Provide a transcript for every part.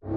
Cas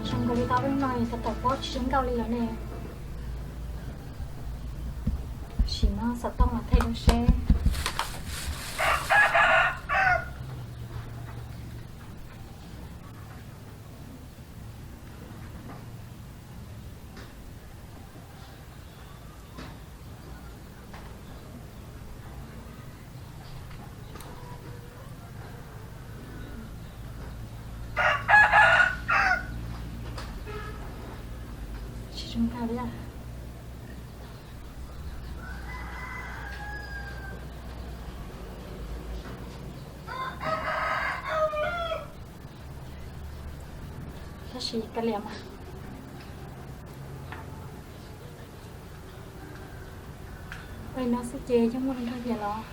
zoo nkaus li tau lub no es tau tawm pob tsis zoo nkauj li lawm ne. Sim no xov tooj mas thaij dua seb. Tsis zoo nkauj li. Tab sis kav liam mas. Peb no xwb ces yeej muaj nrog yam los.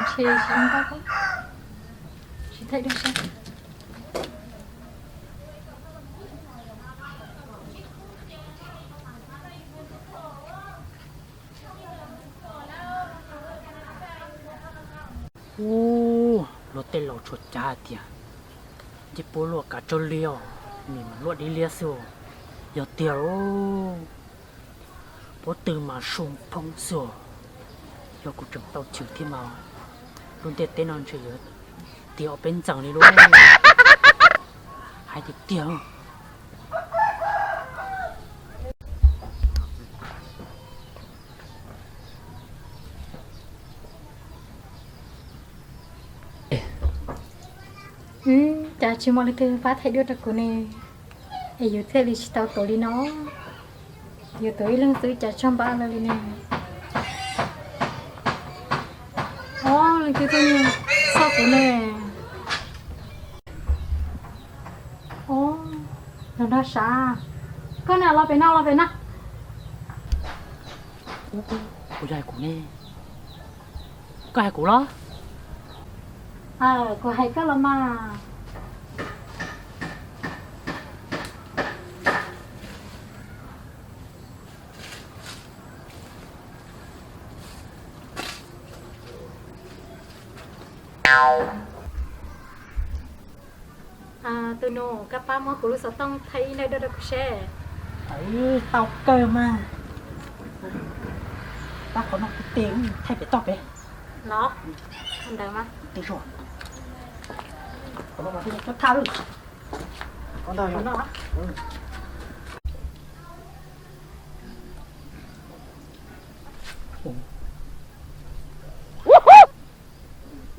Tsis zoo nkauj, tsis thaij dua seb. Ub, luag tej laus tshua cav hais tias ncej puab luaj kav tsawg liab os, mis mas luaj dib liab xwb os. Yog tiag lauj, pob tw mas su phoob xwb os. Yog kuv tseem tau chwv thiab mas lub ntiaj teb no ntshe yuav tiav ob peb ntxees li lauj. Hais tiag tiag. Cas tsis muaj leej twg pab thaij duab rau kuv ne, es yus thiaj li tsis tau tuav li no. Yus tuav ib leeg xwb cas tsaug npaum no li ne. Ob, leej twg tuaj nyiag xauj kuv ne. Ob, los nrog sav. Koj na, los pem no, los pem no. Ub, kuv yog hais kuv ne. Koj hais kuv los? Kuv hais koj los mas. Tus nus, koj pab muab kuv lub xov tooj thaij ib daim duab rau kuv seb. Tau kawg mas. Pab qhov no kuv tes thaij pem toj pem. Los, ntawd mas. Tes zoo. Qhov no mas thiaj li cov thaj lawm. Qhov ntawd no.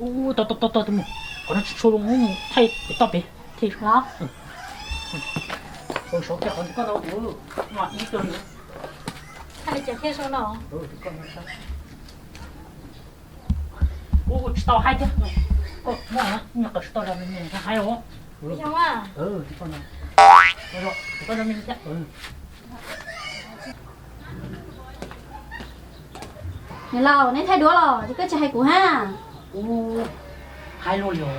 Ub, tau tau tau tau tus mus, qhov no tsis tshua zoo, mus thaij pem toj pem thiaj. Los, saum kiag qhov ntawm koj ntawd, ib tug thaij li cas thiaj zoo no. Ub, tsis tau haib thiab, koj muaj nyuag qawm tsis tau zog me me haib os. Zoo a. Tsis tau zog me me thiab. Niam laus, neb thaij duab los ces koj tsis hais kuv hab? Ub, haib luaj li os.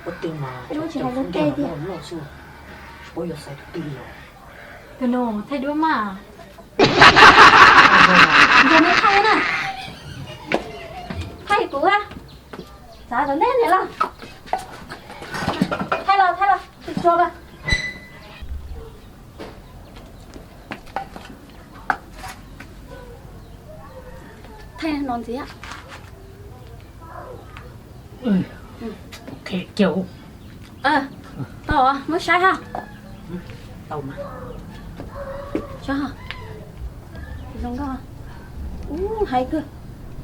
Ua twg mas thaij duab tsis hais luag tej tiag. Loj xwb, tsis paub yuav xaiv tus twg li os. Tus nus, thaij duab mas. Nrog neb thaij na. Thaij kuv hab. Txav tom ntej niam laus. Thaij los thaij los, tsis tsuag los. Thaij no ntxiv. Tau, muab saib ha. Tau mas. Saib ha. Zoo nkauj. Ub, haib kawg.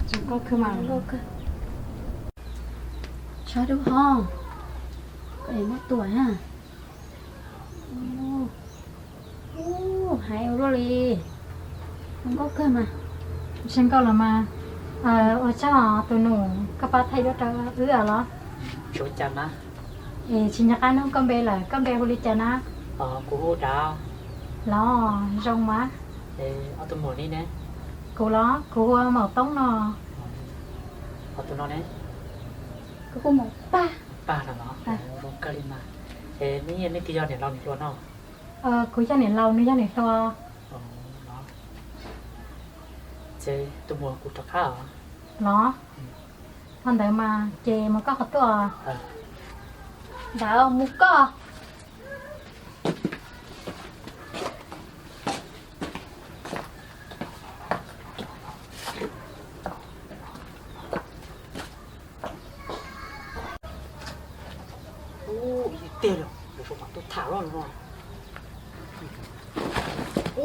Zoo nkauj kawg mas. Zoo nkauj kawg. Saib dub ho. Koj muab tua ha. Ub, haib ua luaj li. Zoo nkauj kawg mas. Zoo nkauj los mas. Ua tsaug tus nus, koj pab thaij duab rau wb los? Tsis ua cas mas. Es tsis nco qab nug koj npe lawm, koj npe hu li cas na? Kuv hu Dav. Los zoo mas. Ob tug muam nej ne? Kuv los kuv hu Maum Toob no. Ho tus no ne? Kuv hu Maum Paj. Paj no los? Zoo kawg li mas. Es nej, nej twg yog niam laus niam hluas no? Kuv yog niam laus, nws yog niam hluas. Ces tus muam kuv rov qab os. Los, ho ntawd mas ces mus koj qhov tuaj. Ntawd mus koj. Ub, ib tiag li, yuav tsum mam tuaj tham loj no.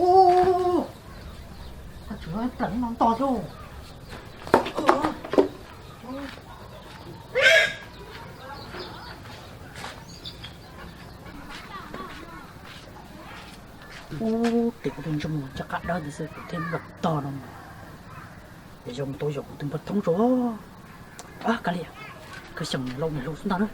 Ub, tsuav plaws no nto thiab. Ub, tes kuv tus ntsuj mus cov qab dawb tiv xwb kuv thiaj npaj tog no. Ces zoo tau yaum kuv tus npawg thoob tso. Kav liam, kawg xyeem niam laus niam hluas xwb ntag na.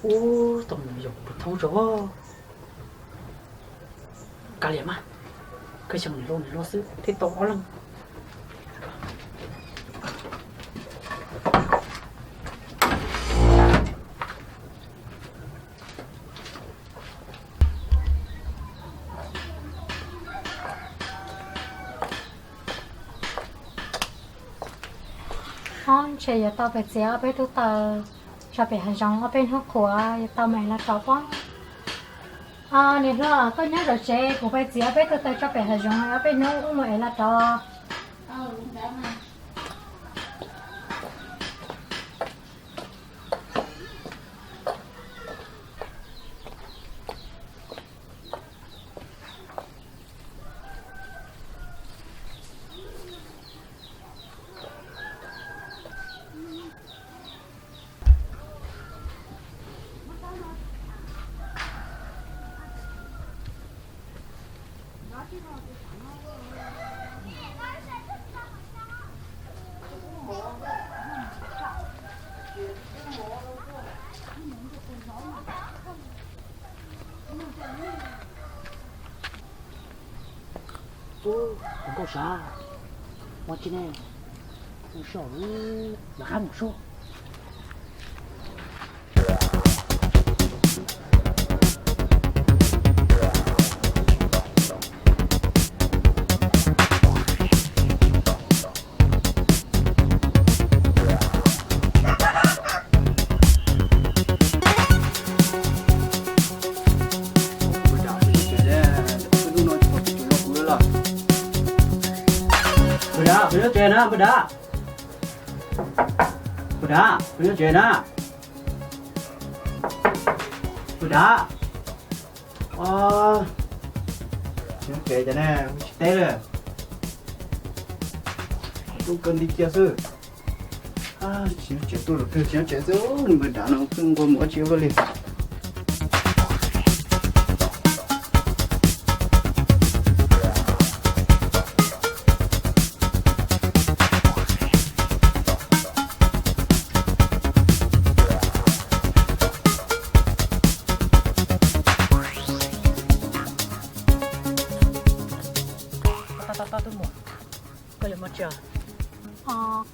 Ub, tau mus yaum kuv tus npawg thoob tso. Kav liam mas, kawg xyeem niam laus niam hluas xwb thiaj tau ob leeg. Ob, ntshe yuav tau pais txiav ob peb tug taws tso pem hav zoov ob peb hnub qhuav yuav tau mus ev los rauv pob. Niam hluas, koj nyob zov tsev, kuv pais txiav ob peb tug taws tso pem hav zoov ob peb hnub wb mus ev los rauv. Ub, tus nkauj sav, ua tsi ne, mus saum lawv qab mus saib. Tsev na, npawg Dav. Npawg Dav, koj nyob tsev na? Npawg Dav. Tsis nyob tsev cas ne, tsis teb li. Tuaj kawg nti kiag xwb. Tsis nyob tsev, tuaj zaum twg tsis nyob tsev xwb, npawg Dav no twb nquag mus dab tsi ua luaj li. Koj yuav mus tsev?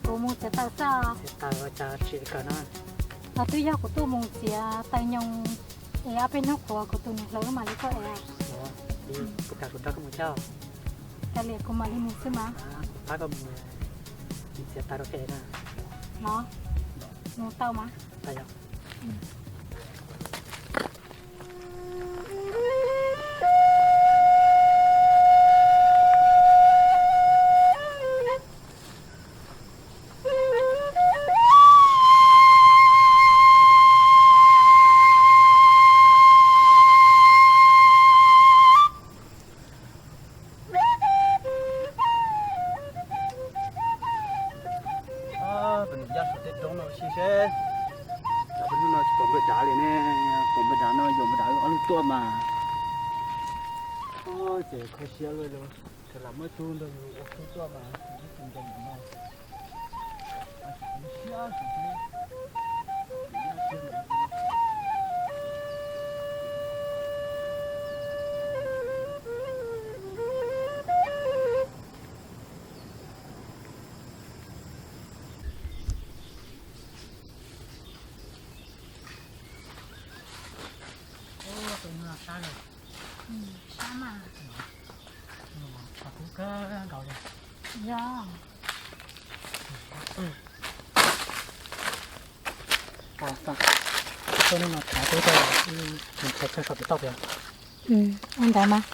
Kuv mus txiav taws xwb. Txiav taws ua cas tsis kawm no? Twb yog kuv tuaj mus txiav taws nyoos es ob peb hnub qhuav kuv tus niam hluas wb mam li tuaj es. Ua li, kuv kam kuv nrog koj mus thiab. Kav liam, kuv mam li mus xwb mas. Kuv pab koj mus txiav taws rau pem na. Los, mus tau mas. Tau yog. Peb nus yaj saum tej roob no ua si seb, cas peb hnub no tsis pom npawg Dav li ne. Pom npawg Dav no yuav npawg Dav wb ob leeg tuaj mas. Ces kho siab luaj li, thaum lam muab cub nrog yus ua khub tuaj mas ib tug nkees no. Tus no sab lawm. Sab mas. Tshav kub kawg nkaus li. Yog. Koj no tshav kub kawg, tseem tshav tshaj saum tiv tauj tiag. Ua ntawd mas.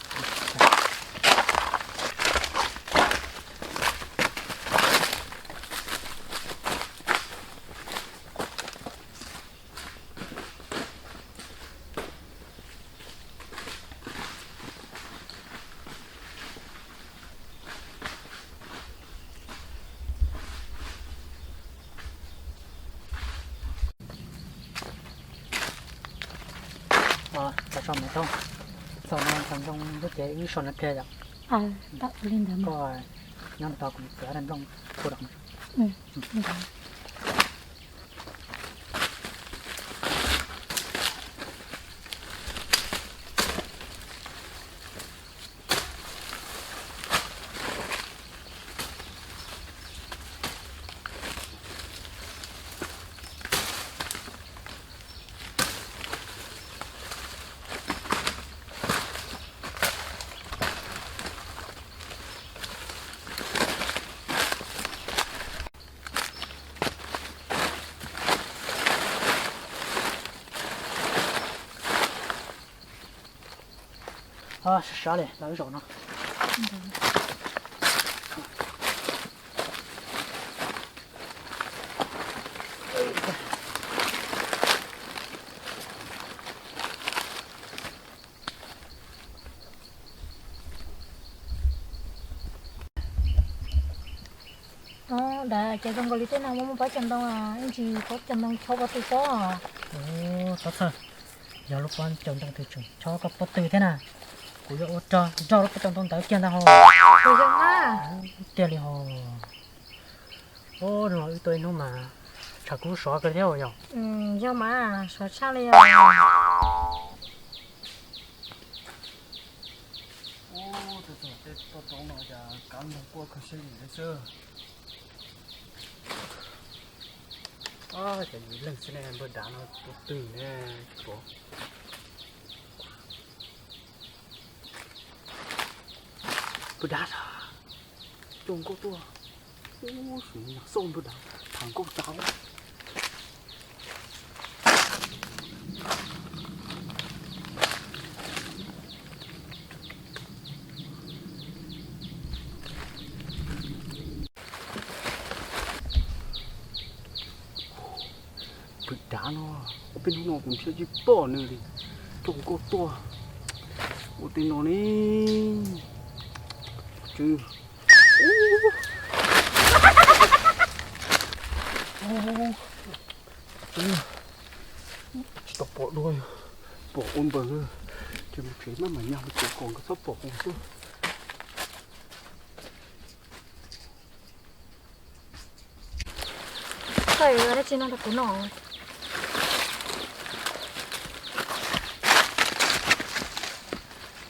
Txog no txog ntoo lub cev wb so no pliag yom. Koj nyob tos kuv txiav daim nplooj tua rau. Sab sab li lawv zaum no. Dav, ces zoo nkaus li tej no muaj pob cov ntoo, ib ntsis pob cov ntoo chob pob tw pob. Tab txawm, yog lub pob cov ntoo twg tseem chob koj pob tw thiab na, kuv yuav ua rog nrog lub pob cov ntoo ntawd kiag ntag hos. Tiag li hos. Ub, wb tuaj ib hnub mas tshav kub sov kawg thiab yog. Yog mas, sov tshaj li os. Ub, tus txog tej toj roob no cas kab nploog quaj kho siab yim li xwb. Ces yus leeg xwb ne, npawg Dav no tus twg ne, tshuav. Npawg Dav, coj nkauj tuaj. Ub, sus, nyuam xauj npawg Dav tham nkauj tas. No, peb hnub no kuv nrhiav tsis pom nws li, rooj nkauj tuaj ua tej no ne. Tsw, tsis tau pom dua, pom ua npaws, ces mus tsev maj mam nyas mus tsev kom nkawd txhob pom kuv xwb. Koj yuav dab tsi no rau kuv noj?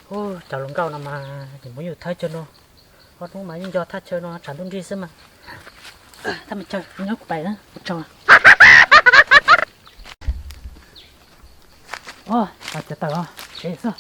Ub, cov hluas nkauj no mas nim muab yus thawb chaw no, ob hnub mas yeej nco thaj chaw no tshav ntuj nrig xwb mas. Thaj me chaw nyob kuv pais na, kuv tsaug. Ua, tawm tawm os, tsev xwb.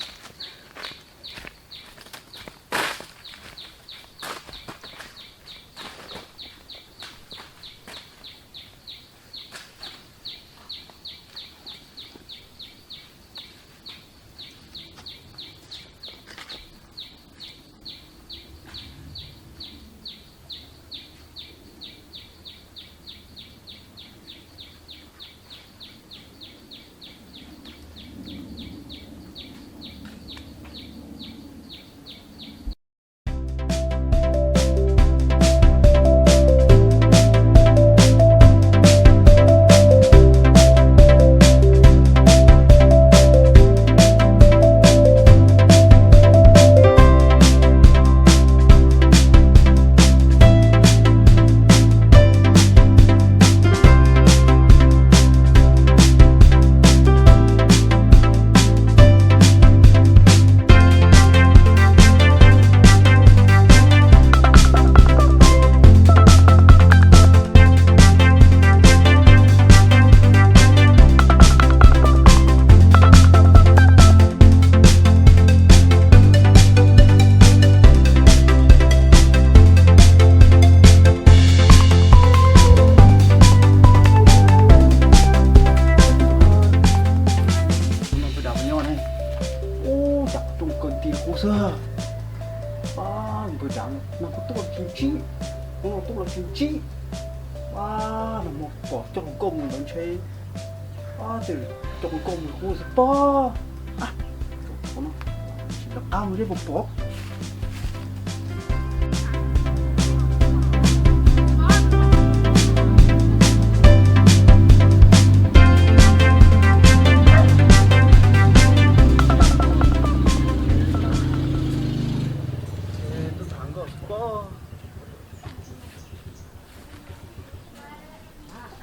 Ub, cas rooj kawg nti qub xwb. Pab npawg dav no, nag hmo tuaj los tsis ntsib, hnub no tuaj los tsis ntsib. Pab nag hmo pom coj hluas nkauj mus ntawd ntshe, pab tej coj hluas nkauj mus qub xwb pob. Tsis lawv qab mus zeb pom pom.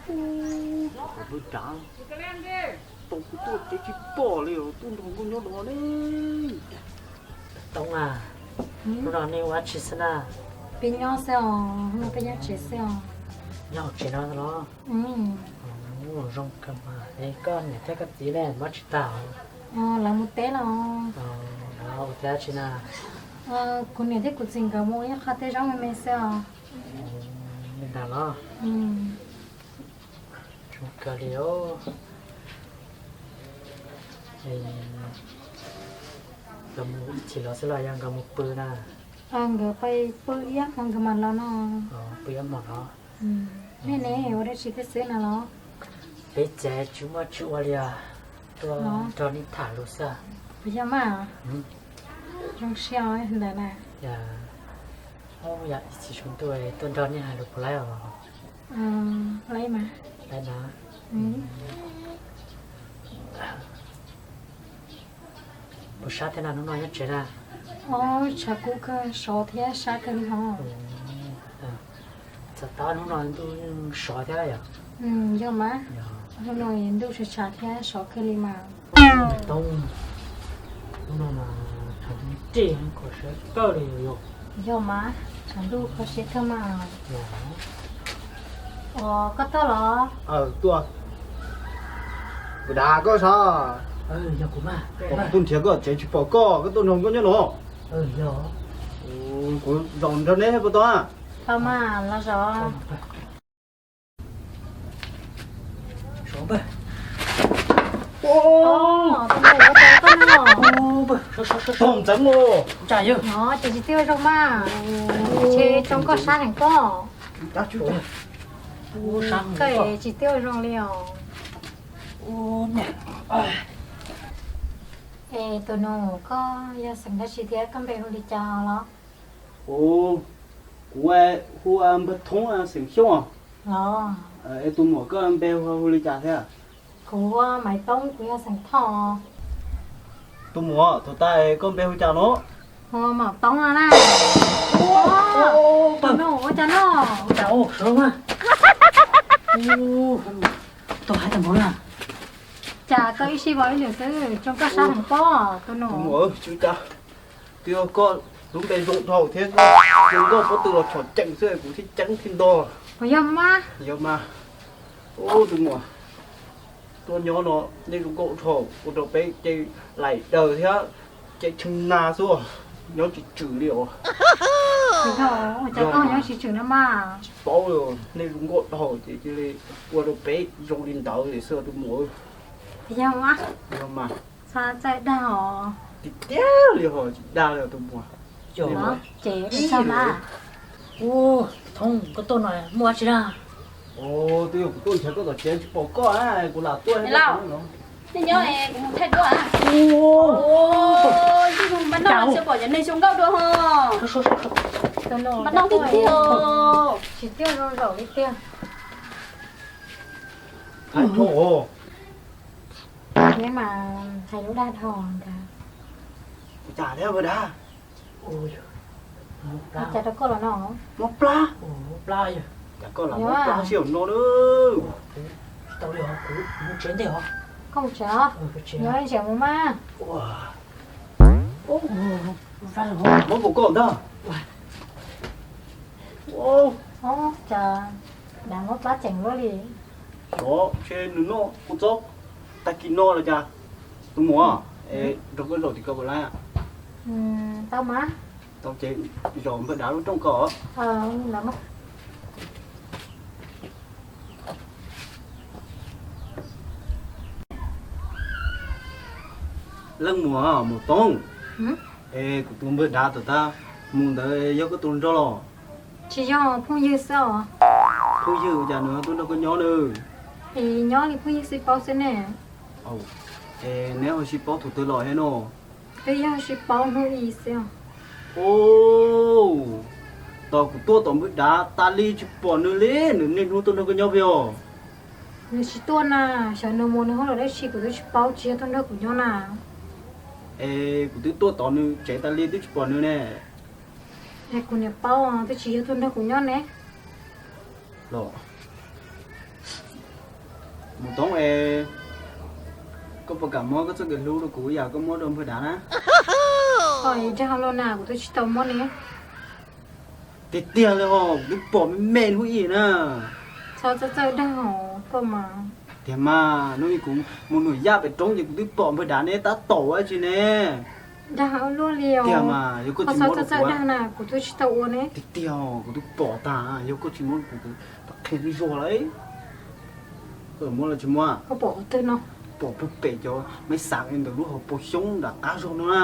Ub, npawg dav, tau kuv tuaj tsev tsis pom li os, tuaj nrog nkauj nyob no ne. Tooj a, hnub no nej ua dab tsi xwb na? Peb nyob xwb os, hnub no peb nyob tsev xwb os. Nyob hauv tsev no los? Zoo kawg mas. Es koj niam thiab koj txiv ne, mob tsis tau? Lawv mus teb los. Lawv ua teb dab tsi na? Kuv niam thiab kuv txiv nkawd mus ua ib qho teb zaub me me xwb os. Li ntawd los? Zoo kawg li os. Nkawd mus ib chim los xwb los yog nkawd mus pw na? Nkawd pais pw ib hmo nkawd mam los no. Pw ib hmo los. Nej ne, ua dab tsi thiab xwb na los? Peb tsev tsis muaj tsis ua li os, tuaj nrog nej tham lus xwb. Puas yog mas? Zoo siab ntawd na. Yog ib txhis saum ntuj tuaj nrog nej hais lus puas laib os? Laib mas. Laib na. Puas sab thiab na, hnub no nyob tsev na? Tshav kub kawg, sov thiab sab kawg li hos. Txawm tab hnub no ntuj yeej sov thiab yom? Yog mas, hnub no ntuj tshav tshav thiab sov kawg li mas. Tooj, hnub no mas tshav ntuj nrig kho siab kawg li yom? Yog mas, tshav ntuj kho siab kawg mas. Os, koj tuaj los? Tuaj. Kuv dag koj sav. Yog kuv mas. Kuv tuaj nrhiav koj tsev tsis pom koj, koj tuaj nrog nkauj nyob no. Yog. Kuv zaum nrog neb puas tau? Tau mas, los zaum. Ces tsis tib ua zoo mas, ces tsoo koj sab heev koj. Koj tsis tib ua zoo li os. Es tus nus, koj yog xeem dab tsi thiab koj npe hu li cas los? Ua, kuv hu ua Npawg Thoob, xeem Xyooj. Los, es tus muam koj npe hu li cas thiab? Kuv hu ua Maiv Toob, kuv yog xeem Thoj. Tus muam, thaum tas koj npe hu cas no? Hu ua Maum Toob no na. Tus nus, ua cas no? Ua cas, sawv los mas. Tau hais tau mov na. Cas koj ib sij vau ib lwm xwb, tsoo koj sab heev pob tus nus. Tus muam, tsis ua cas, twb yog koj lub npe zoo dhau thiab zoo nkauj pob tw los tshom ceem xwb kuv thiaj ceeb thiaj ntog. Puas yog mas? Yog mas. Tus muam, tuaj nyob no nej zoo nkauj dhau, ua rau peb ces laim daws thiab ces tsheej nag xwb, nyob tsis tswm li os. Ua cas koj nyob tsis tswm no mas? Tsis paub li, nej zoo nkauj dhau ces cia li ua rau peb zoo li ntawd li xwb tus muam. Yog mas. Yog mas. Txhob txawj dag os. Tiag tiag li ho, tsis dag li tus muam. Ces ua tsaug na. Ua, Thoob, koj tuaj no muaj dab tsi na? Twb yog kuv tuaj nrhiav koj tom tsev tsis pom koj, kuv lam tuaj. Nej nyob, kuv mus thaij duab. Npaj noj xwb pom cov neeg zoo nkauj dua ho. Npaj noj tiag tiag. Tsis tiag, zoo zaum li tiag. Hais dhau. Neb mas hais lub dag dhau ntag. Ua cas thiab Npawg Dab? Ua cas rau koj los no? Mob plab. Cas koj lam mob plab sij hawm no na? Tsis tau li os, kuv mus tsev ntej os. Koj mus tsev os? Nyob ntsia mus mas. Mob npaum koj ntag. Cas dab mob plab tseem luaj li. Xyov, ntshe nws noj kua txob tag kis no los cas. Tus muam, es nrog koj zaum tim ko puas laib? Tau mas. Tau ces zaum Npawg Dab lub rooj ko. Leej muam, Maum Toob, es kuv tus Npawg Dab tom tag mus ntawd yog koj tus hluas nraug los? Tsis yog, phooj ywg xwb os. Phooj ywg ua cas nws tuaj nrog koj nyob na? Es nyob li phooj ywg xib paub xwb ne. Es neb ho sib paub thaum twg los thiab no? Twb yog sib paub hnub i xwb os. Tos kuv tuaj tom Npawg Dab tas li tsis pom nws li, nws niaj hnub tuaj nrog koj nyob pheej os? Nws tsis tuaj na, xyov nws mus nws hu los dab tsi kuv twb tsis paub, tsis yog tuaj nrog kuv nyob na. Es kuv twb tuaj tom nws tsev tas li twb tsis pom nws ne. Es kuv niam paub twb tsis yog tuaj nrog kuv nyob ne. Los, Maum Toob es, koj puas kam muab koj txoj kev hlub rau kuv yam koj muab rau Npawg Dab na? Oj, dag luaj na, kuv twb tsis tau muab ne. Tiag tiag li os, kuv twb pom me me hnub i na. Txhob txawj txawj dag os koj mas. Tiag mas, hnub i kuv mus nuam yaj pem roob ces kuv twb pom Npawg Dab neb tab tom ua dab tsi ne. Dag luaj li os. Tiag mas, yog koj tsis muab rau kuv, dag na, kuv twb tsis tau ua ne. Tiag tiag, kuv twb pom tag, yog koj tsis muab rau kuv, kuv qhia zuj zus lawm. Koj muab los tsis muab? Koj pom qhov twg no? Pom puag pem cov maiv xav ntawm lub hauv paus xyoob nram qab zog no na.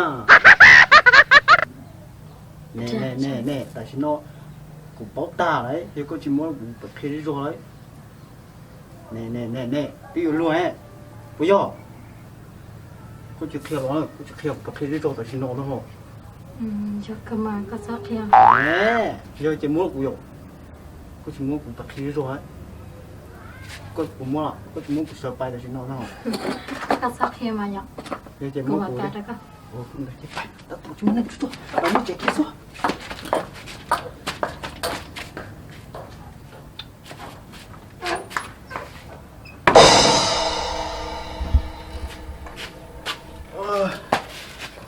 Ne ne ne, tam sim no kuv paub tag lawm, yog koj tsis muab kuv qhia zuj zus lawm. Ne ne ne ne, twb yuav luag, puas yog? Koj tsis qhia los, koj tsis qhia kuv qhia zuj zus tam sim no no. Yog kawg mas koj txhob qhia. Yog ces muab kuv yom, koj tsis muab kuv qhia zuj zus. Koj puas muab, koj tsis muab kuv sawv pais tam sim no no. Koj txhob qhia mas yom. Yog ces muab kuv. Tab tom tsis muaj neeg tsuag tsuag, pais muab tsev kiag xwb.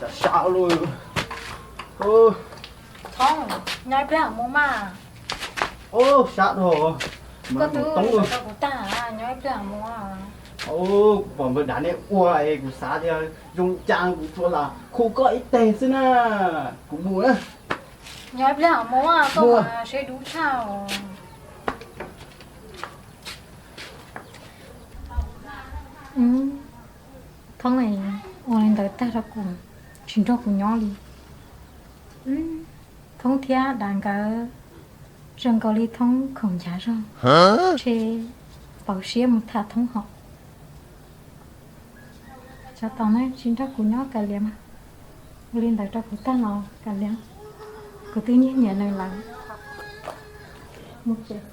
Cas sab luaj. Thoob, nyob ib pliag mus mas. Sab dhau. Koj twb tau kuv tag, nyob ib pliag mus. Kuv pom Npawg Dab nej ua es kuv xav tias zoo cas kuv tsuas lam khu koj ib teg xwb na. Kuv mus na. Nyob ib pliag mus, koj mas seb dub tshaj. Thoob, ua li ntawd tag rau kuv, tsis nrog kuv nyob li. Thoob thiab Dab nkawd zoo nkaus li Thoob khoom nchav zog, ntshe pauv siab mus tham Thoob hos. Tsov tom no tsis nrog kuv nyob kav liam mas. Ua li ntawd rau kuv tag los kav liam. Kuv twb nyiag nyiam nws lawm. Mus tsev.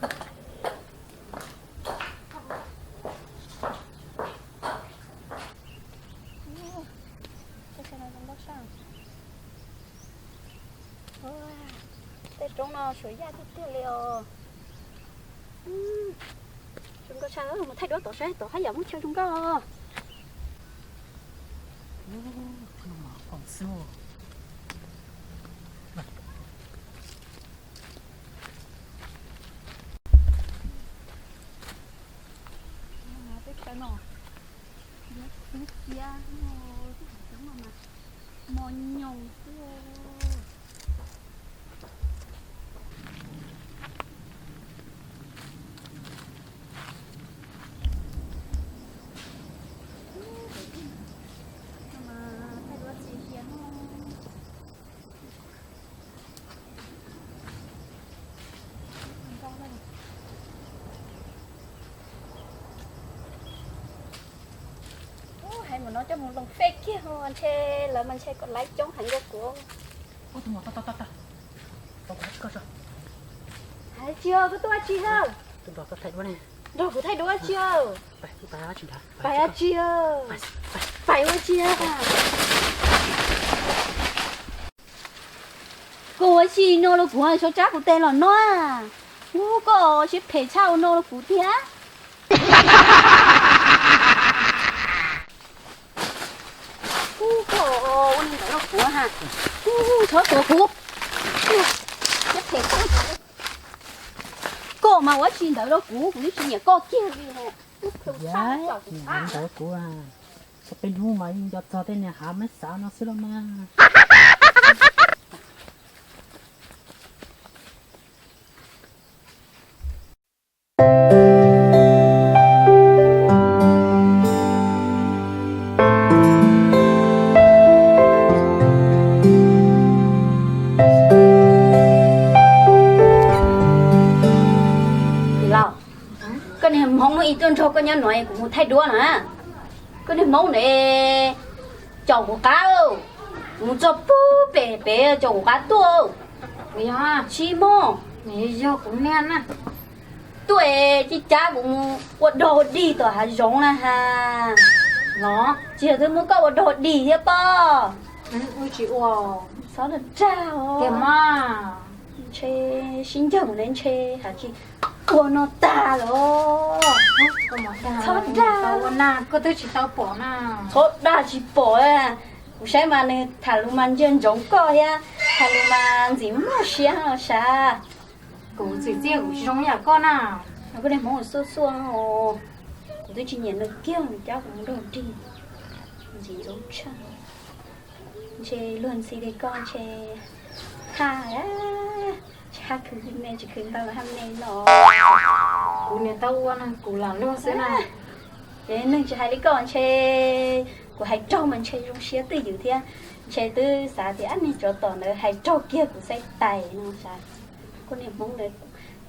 Tej roob no suav yaj tiag tiag li os. Zoo nkauj tshaj, mus thaij duab tom saib tom haj yam muaj chaw zoo nkauj. Tej chaw no yuav txiv txiav no, tej chaw no mas mos nyoos xwb. Hais mus no coj mus loo fej kiag ho ntshe lawv mas ntshe kom laiv coob heev rau kuv. Hais tsis, koj tuaj dab tsi lawm? Nrog kuv thaij duab tsis? Pais dab tsi? Pais ua tsi? Koj ua tsi no los kuv, xyov tsab kuv tes los no. Ub, koj siab phem tshaj ua no los kuv tiag. Ub, koj ua li ntawd los kuv ha. Ub, txhob tuav kuv. Siab phem tshaj. Koj mas ua tsi ntawd los kuv, kuv twb tsis nyiam koj kiag li. Ntawd kuv, txog peb hnub mas yeej nco txog tej niag hav mab xav no xwb los mas. Koj niag hmoov ib tuaj nrog koj nyob no kuv mus thaij duab na. Koj niag hmoov ne, caum kuv qab, mus txog pug pem pem caum kuv qab tuaj. Tsis mog, yog kuv niag na. Tuaj cia cab kuv mus ua dog ua dig tom hav zoov na ha. Los tsis yog twb muab koj ua dog ua dig thiab pob? Tsis ua. Txhob dag os. Ntshe sib ncag mus ne ntshe has tsis ua no tag los. Txhob dag. Koj twb tsis tau pom na. Txhob dag tsis pom. Kuv saib mas nws tham lus mas ntsia ntsoov koj thiab, tham lus mas ntxim muaj siab no sav. Kuv txiv txiaj kuv tsis zoo yam koj na. Koj niag hmoov xuaj xuaj, kuv twb tsis nyiam nws kiag, nws cab kuv mus dog dig, ntxim ntxoov tshaj. Ntshe luag ntxhi li koj ntshe haj, tsis haj khwv me tsis khwv ntau los haj me no. Kuv niam tau ua no kuv lam luag xwb na. Ces neeg tsis hais li koj ntshe kuv hais raug mas ntshe zoo siab twj ywm thiab. Ntshe twb xav tias ab niag tsov tom ntawd hais raug kiag kuv xaib tais no sav. Koj niag hmoov ntawd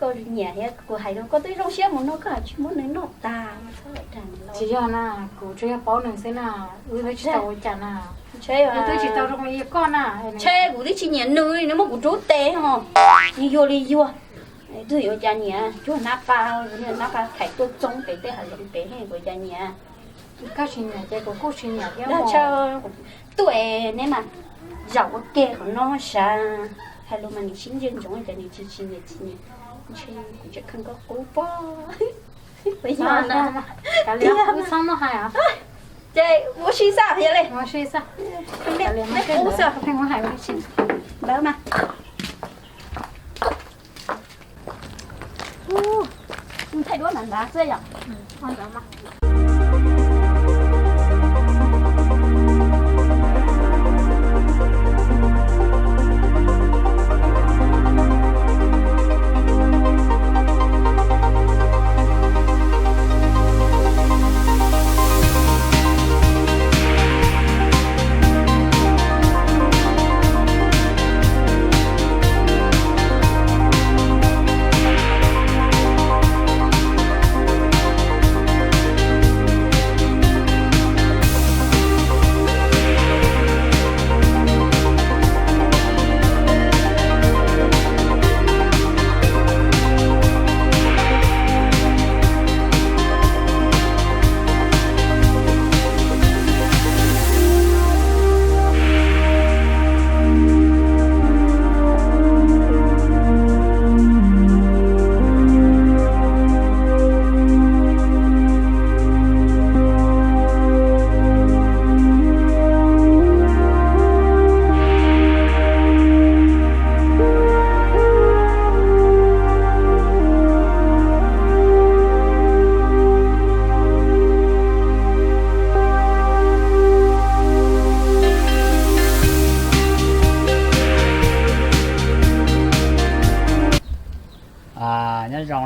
koj nyiam thiab kuv hais rau koj twb zoo siab mus noj koj hais tsis muab nws noj tas. Tsis yog na, kuv tsuas yog paub nws xwb na, wb twb tsis tau ua cas na. Wb twb tsis tau zoo li koj na. Ntshe kuv twb tsis nyiam nws li, nws muab kuv rub tes ho. Nws yuag li yuag. Twb yuav cas nyiam, cuag nab qa, nab qa thaiv tuaj txoob pem tej hav zoov pem, kuv cas nyiam. Koj tsis nyiam ces kuv kuj tsis nyiam thiab. Tuaj neb mas zaum ua ke qhov no sav, hais lus mas nws sib ntsia ntsoov ces nws tsis tsis nyiam tsis nyiam. Ntshe kuv tseem kheej koj qub pob. Kav liam, wb txhob muab hais os. Ces ua si xwb yog li. Ua si xwb. Kav liam, ntawd mas. Mus thaij duab nrad nrad xwb yom.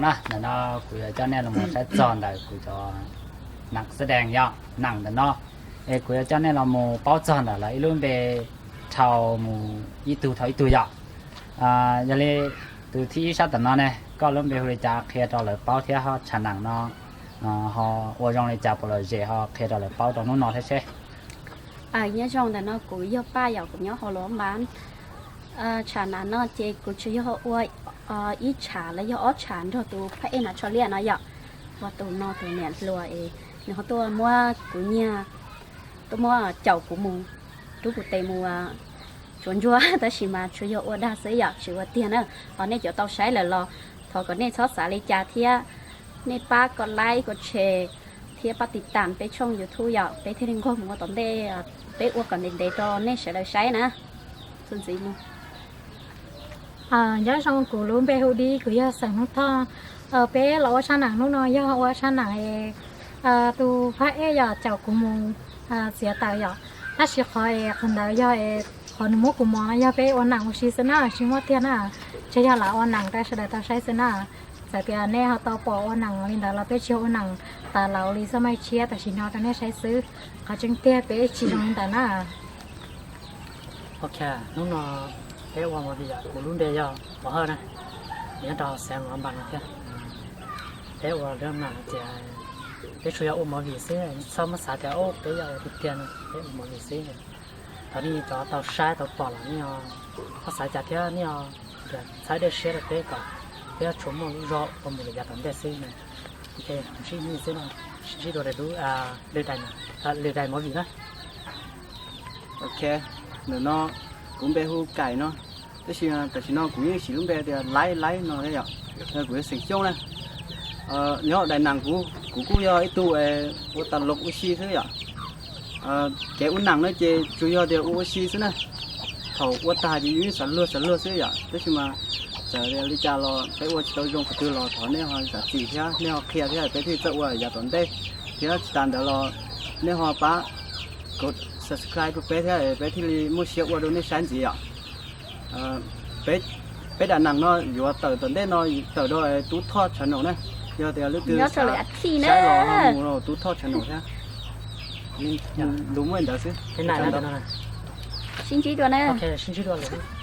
Na, ntawm no kuv yuav coj nej los mus saib txog ntawm kuv cov nam xab dees yom, nam ntawm no. Es kuv yuav coj nej los mus paub txog ntawm lawv ib lub npe dhau mus ib tug dhau ib tug yom. Yog li tus thib ib sab tom no ne, koj lub npe hu li cas qhia rau lawv paub thiab ho tsham nam no ho ua zoo li cas puas lom zem ho qhia rau lawv paub rau hnub no thiab seb. Nyob zoo, ntawm no kuv yog Paj yom, kuv nyob hauv Luam Npas. Tsham nam no ces kuv tsuas yog ua ib tsham los yog ob tsham nrog tus phab ej Nam Tsho Liaj no yom. Ua tus no tus niam hluas es nws ho tuaj muab kuv nyiag, tuaj muab caum kuv mus rub kuv tes mus tsuav ntsuag, tab sis mas tsuas yog ua dag xwb yom, tsis ua tiag na. Ho nej cov tau saib lawm los thov kom nej txhob xav li cas thiab nej pab kom like kom share thiab pab tiv tam peb tshooj YouTube yom, peb thiaj li nqog mus ua tom ntej, peb ua kom ntev ntev rau nej sawv daws saib na. Txuas ntxiv mus. Nyob zoo, kuv lub npe hu Dib, kuv yog xeem Hmoob Thoj. Peb los ua tsham nam hnub no yog ua tsham nam es tus phab ej yom caum kuv mus txiav taws yom. Tab sis qhov es qhov ntawd yog es qhov nws muab kuv mos no yog peb ua nam ua si xwb na, tsis muaj tiag na. Tsuas yog lam ua nam rau sawv daws tau saib xwb na. Txawm tias nej ho tau pom ua nam li ntawd los peb tsis ua nam tas laus li xab maij tshiab, tam sim no rau nej saib xwb. Qhov tseeb tiag peb tsis zoo li ntawd na. Ok, hnub no peb ua movie yom, kuv lub npe yog Pov Hawj na, nyob rau xeev Luam Npas no thiab. Peb ua lub nam ces peb tsuas yog ua movie xwb, txhob muab xav tias peb yog ua tiag tiag no, peb ua movie xwb. Thov nej cov tau saib tau pom los nej ho xav cas thiab nej ho txhawb dej siab rau peb kom peb yuav tsum muaj lub zog ua mus lawm yav tom ntej xwb na. Ok, sib ntsib xwb no, sib ntsib dua lwm lub, lwm daim movie na. Ok, ntawm no kuv npe hu Kaim no, tab sis tam sim no kuv yeej siv lub npe tias Laib Laib no thiab yom. Kuv yog xeem Xyooj na. Nyob daim nam kuv, kuv kuj yog ib tug ua tas loo ua si xwb yom. Kev ua nam no ces tsuas yog tias ua ua si xwb na. Thaum ua tag ces yus yeej xav luag xav luag xwb yom, tab sis mas txawm li cas los peb ua tsis tau zoo qhov twg los thov nej ho zam txim thiab nej ho qhia thiab peb thiaj txawj ua yav tom ntej. Thiab tsis tas ntawd los nej ho pab subscribe rau peb thiab peb thiaj li muaj siab ua rau nej saib ntxiv yom. Peb daim nam no yuav tawm tom ntej no tawm rau Tub Thoj channel na. Yog tias leej twg saib los ho mus rau Tub Thoj channel thiab. Lus muaj ntawd xwb. Sib ntsib dua na. Ok, sib ntsib dua lawm.